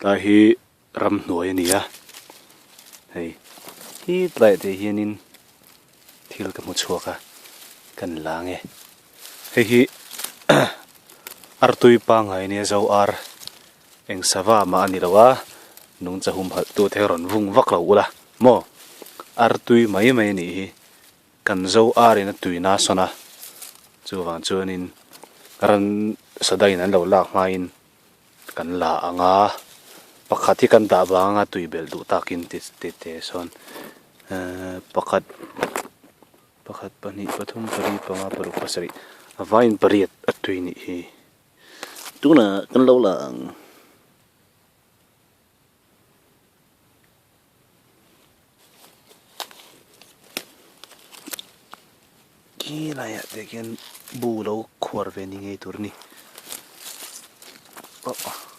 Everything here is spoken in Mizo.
Tlai hi ramhnuai a ni a, hei hi tlaiah te hianin thil ka hmu chhuak a, kan la nge. Hei hi artui pangngai a nia zo ar eng sava mah a ni lo a, nungcha humhalh tu te rawn vung vak lo ula maw artui mai mai a nih hi. Kan zo ar in a tuina a sawn a, chuvang chuanin ran sadaiin an lo lak hmain kan la ang a, pakhat hi kan dah vang anga tui belh duh takin ti ti te sawn ehh pakhat pakhat pahnih pathum pali panga paruk pasarih a vaiin pariat a tui nih hi tunah kan lo la ang. Khi laiah te khian bu lo khuar ve ni ngei tur a ni. Ohh.